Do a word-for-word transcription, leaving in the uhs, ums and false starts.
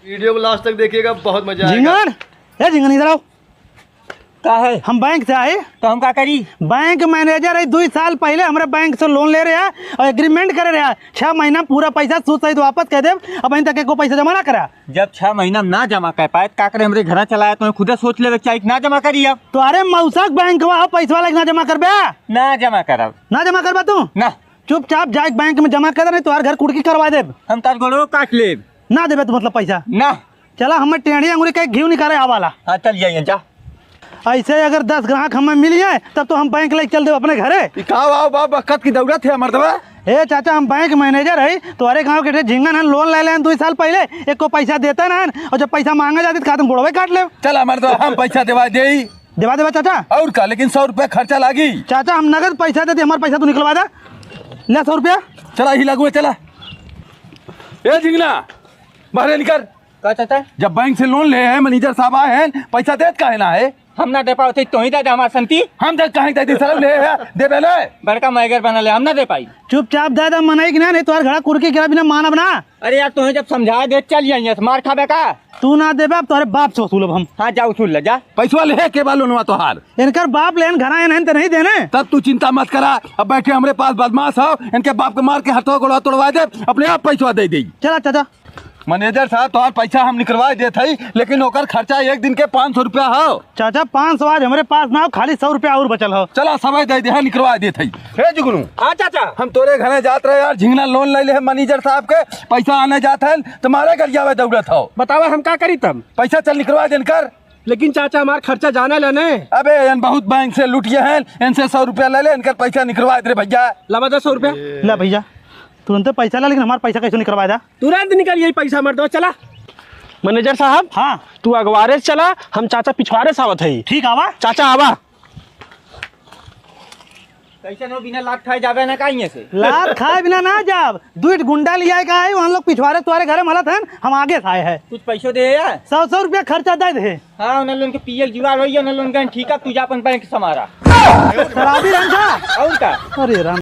वीडियो को लास्ट तक देखिएगा, बहुत मजा आएगा। झिंगन, ए झिंगन, इधर आओ। का है? हम बैंक से आए। तो हम का करी? बैंक मैनेजर है, दुई साल पहिले हमरे बैंक से लोन ले रहा और एग्रीमेंट करे रहा, छह महीना में पूरा पैसा सूद सहित वापस कर देब। अबहीं तक एको पैसा जमा ना करा। जब छह महीना में ना जमा कर पाए, तो का करे? हमरे घरा चलाया, तो खुदे सोच लेवे के चाही कि ना जमा करी अब। तो अरे मौसक बैंक वा, पैसा वाला के ना जमा करबे? ना जमा करब। ना जमा करबा तू? ना। चुपचाप जाके बैंक में जमा कर दे, नहीं तोहार घर कुड़की करवा देब। हम तार गोड़ो काट लेब। ना देबे तू मतलब पैसा? ना। चला, हमें टेढ़ी अंगुरी के घीव निकाले आवाला। हाँ, चल जाइए, जा। ऐसे अगर दस ग्राहक हमें मिल जाए, तब तो हम बैंक लेके चल देब अपने घरे। ई का बा, बा, बखत की दौड़त है मर्दवा। ए चाचा, हम बैंक मैनेजर है, तोहरे गांव के ठे झिंगन हन, लोन ले लेन दुई साल पहिले, एको पैसा देते ना हन, और जब पैसा मांगा जाती तो कहते हम गोड़वे काट लेब। चला मर्दवा, हम पैसा देवा देई। देवा देवा चाचा। और का, लेकिन सौ रुपया खर्चा लागी। चाचा, हम नगद पैसा देती, हमार पैसा तू निकलवा दे। ले सौ रुपया। चला, ही लगुए, चला। ए झिंगना, बाहरे निकर। का चाचा? जब बैंक से लोन ले है, मैनेजर साहब आए हैं, पैसा देत काहे ना है? हम ना दे पावत ही, तो ही दे दे हमार संती। हम दे काहे दे दी, सरऊ ले है, देबे ले। बड़का मैगर बनल है, हम ना दे पाई। चुपचाप दे दे, मनई कि ना, नहीं तोहर घरा कुड़की गिरा बिना मानब ना। अरे यार, तोहे जब समझाए दे, चल जाइए, मार खाबे का? तू ना देबे, अब तोहरे बाप से वसूलब हम। हाँ, जा वसूल ले, जा। पैसवा ले के बा लोनवा तोहार? इनकर बाप लेन घरा एन हन त नहीं देने। तब तू चिंता मत करा, अब बैठे हमरे पास बदमाश हो, इनके बाप के मार के हथवा गोड़वा तोड़वा दे, अपने आप पैसवा दे दे। चला चाचा। मैनेजर साहब, तोहार पैसा हम निकलवा देत हई, लेकिन ओकर खर्चा एक दिन के पाँच सौ रुपया हो। चाचा, पाँच सौ आज हमरे पास ना हो, खाली सौ रुपया और बचल हो। चला, सबै दे दे, हाँ, निकलवा देत हई। हे जुगनू। हाँ चाचा। हम तोरे घरे जात रहे यार, झिंगना लोन ले ले है मैनेजर साहब के, पैसा आने जात है, तुम्हारे घर जावे दौड़त हो। बतावा, हम का करी तब? पैसा चल निकलवा दे इनकर। लेकिन चाचा, हमार खर्चा जाने ले ने। अबे, एन बहुत बैंक से लुटिए हैं, इनसे सौ रुपया ले ले, इनकर पैसा निकलवा दे रे भैया। लावा दे सौ रुपया। ला भैया, तुरंते पैसा ला, लेकिन हमार पैसा कैसे निकलवा दा? तुरंत निकल यही पैसा मर दो, चला। मैनेजर साहब, हाँ। तू अगवारे से चला, हम चाचा पिछवारे से आवत हई। ठीक आवा। चाचा आवा। कैसे नो बिना लात खाए जाबे ना काइये से? लात खाए बिना ना जाब। दुई ठे गुंडा लिया के आए, उन लोग पिछवारे तुम्हारे घरे मलत हन, हम आगे से आए हैं। कुछ पैसो दे यार। सौ सौ रुपया खर्चा दे दे। हाँ, उन्हें लोगन के पियल जुगाड़ होइए, उन्हें लोगन के ठीक है, तू जा अपन बैंक समारा। शराबी रहन था। और का? अरे राम।